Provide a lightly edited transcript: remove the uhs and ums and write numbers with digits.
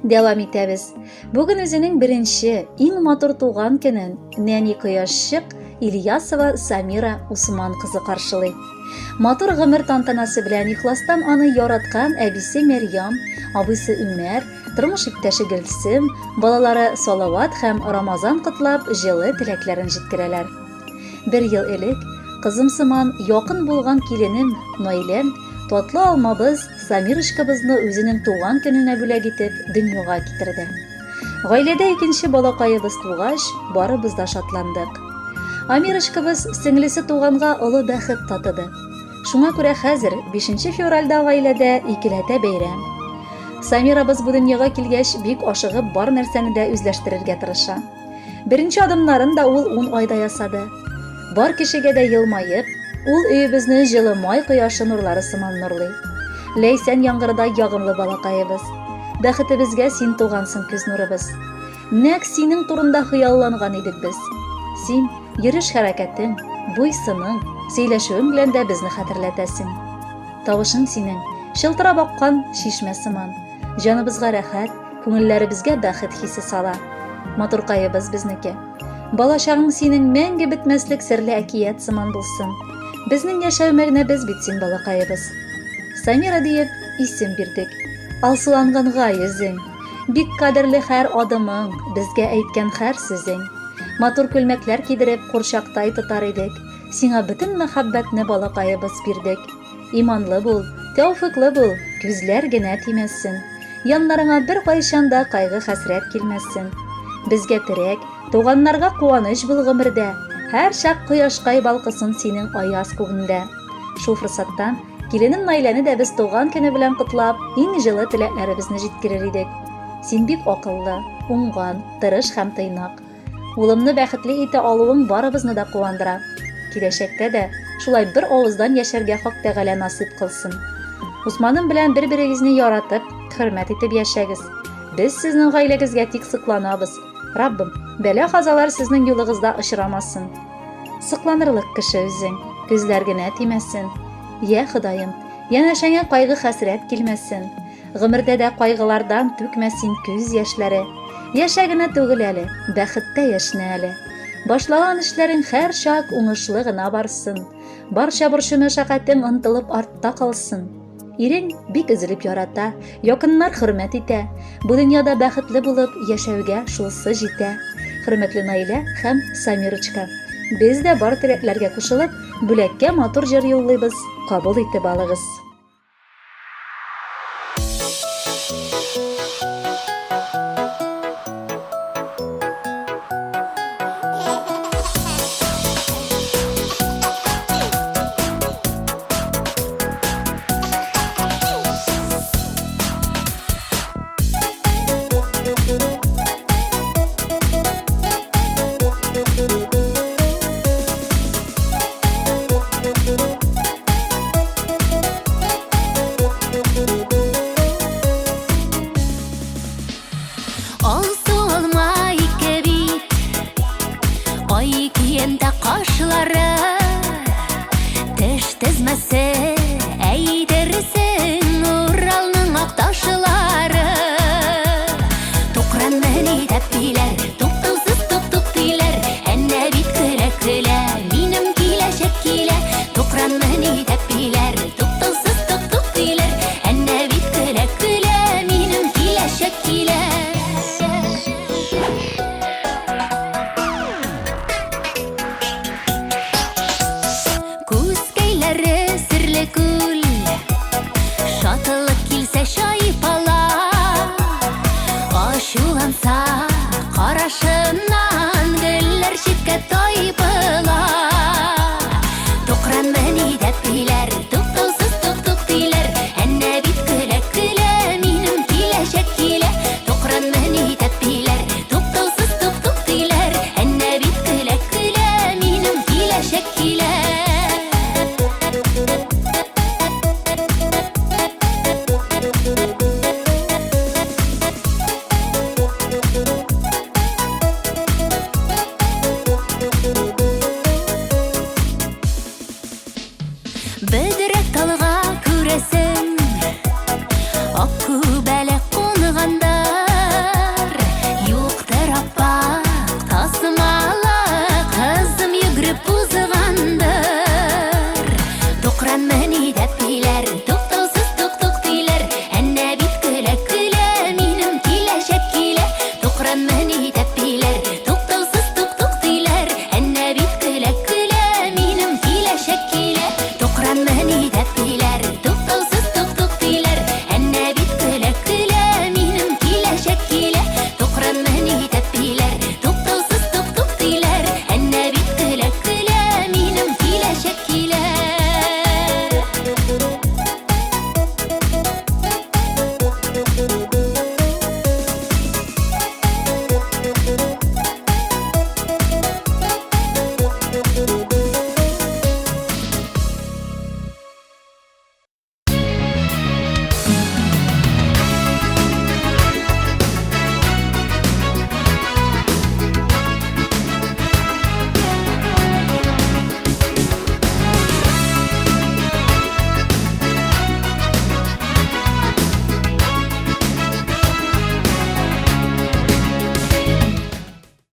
Дәвам итәбез. Бүген үзенең беренче, иң матур туган көнен нәни кояшчык Ильясова Самира Усман кызы каршылый. Матур гомер тантанасы белән ихластан аны яраткан әбисе Мәрьям, абыйсы Үмәр, тормыш иптәше Гөлсем, балалары Салават һәм Рамазан котлап, җылы теләкләрен җиткерәләр. Бер ел элек, кызым сыман якын булган киленем Наиләм татлы алмабыз Самирочкабызны үзенең туган көненә бүләк итеп дөньяга китерде. Гаиләдә икенче балакаебыз тугач, барыбыз да шатландык. Амирочкабыз сеңлесе туганга олы бәхет татыды. Шуңа күрә хәзер, 5 февральдә гаиләдә икеләтә бәйрәм. Самирабыз бу дөньяга килгәч, бик ашыгып бар нәрсәне дә үзләштерергә тырыша. Беренче адымнарын да ул ун айда ясады. Бар кешегә дә елмаеп, ул өебезне җылы май кояшы нурлары сыман нурлый. Ләйсән яңгырдай ягымлы балакаебыз. Бәхетебезгә син тугансың, күз нурыбыз. Нәкъ синең турында хыялланган идек без. Син, йөреш-хәрәкәтең, буй-сының, сөйләшүең белән дә безне хәтерләтәсең. Тавышың синең, чылтырап аккан чишмә сыман. Җаныбызга рәхәт, күңелләребезгә бәхет хисе сала. Матуркаебыз безнеке. Балачагың синең мәңге бетмәслек серле әкият сыман булсын. Безнең яшәү мәгънәбез бит син, балакаебыз. Самира диеп исем бирдек. Алсуланганга йөзең. Бик кадерле һәр адымың, безгә әйткән һәр сүзең. Матур күлмәкләр кидереп, курчактай тотар идек. Сиңа бөтен мәхәббәтне балакаебыз бирдек. Иманлы бул, тәүфыйклы бул, күзләр генә тимәсен. Яннарыңа беркайчан да кайгы-хәсрәт килмәсен. Безгә терәк, туганнарга куаныч бул гомердә. Һәрчак кояшкай балкысын синең аяз күгеңдә. Шул форсаттан киленем Наиләне дә без туган көне белән котлап, иң җылы теләкләребезне җиткерер идек. Син бик акыллы, уңган, тырыш һәм тыйнак. Улымны бәхетле итә алуың барыбызны да куандыра. Киләчәктә дә шулай бер авыздан яшәргә Хак Тәгалә насыйп кылсын. Усманым белән бер-берегезне яратып, хөрмәт итеп яшәгез. Без сезнең гаиләгезгә тик сокланабыз. Раббым, бәла-казалар сезнең юлыгызда очрамасын. Сокланырлык кеше үзең, күзләр генә тимәсен. Йә Ходаем, янәшәңә кайгы-хәсрәт килмәсен. Гомердә дә кайгылардан түкмә син күз яшьләре. Яшә генә түгел әле, бәхеттә яшьнә әле. Башлаган эшләрең һәрчак уңышлы гына барсын. Барча борчу-мәшәкатең онтылып артта калсын. Ирең бик өзелеп ярата, якыннар хөрмәт итә. Бу дөньяда бәхетле булып яшәүгә шулсы җитә. Хөрмәтле Наилә һәм Самирочка, без дә бар теләкләргә кушылып, бүләккә матур җыр юллыйбыз, кабул итеп алыгыз. Алсу алма ике бит, Ай киемдә кашлары, Теш тезмәсе әйтерсең Уралның ак ташлары. Тукран мени тәпиләр, Туктаусыз тук-тук диләр, Әнә бит көлә-көлә, Минем киләчәк килә. Тукран мени тәпиләр, Туктаусыз тук-тук диләр, Әнә бит көлә-көлә, Минем киләчәк килә. Күзкәйләре серле күл, Шатлык килсә чайпала, Ачуланса карашыннан Гөлләр читкә тайпыла. Тукран мени тәпиләр, Туктаусыз тук-тук диләр, Әнә бит көлә-көлә, Минем киләчәк килә. Тукран мени тәпиләр, Туктаусыз тук-тук диләр, Әнә бит көлә-көлә, Минем киләчәк килә. Бөдрә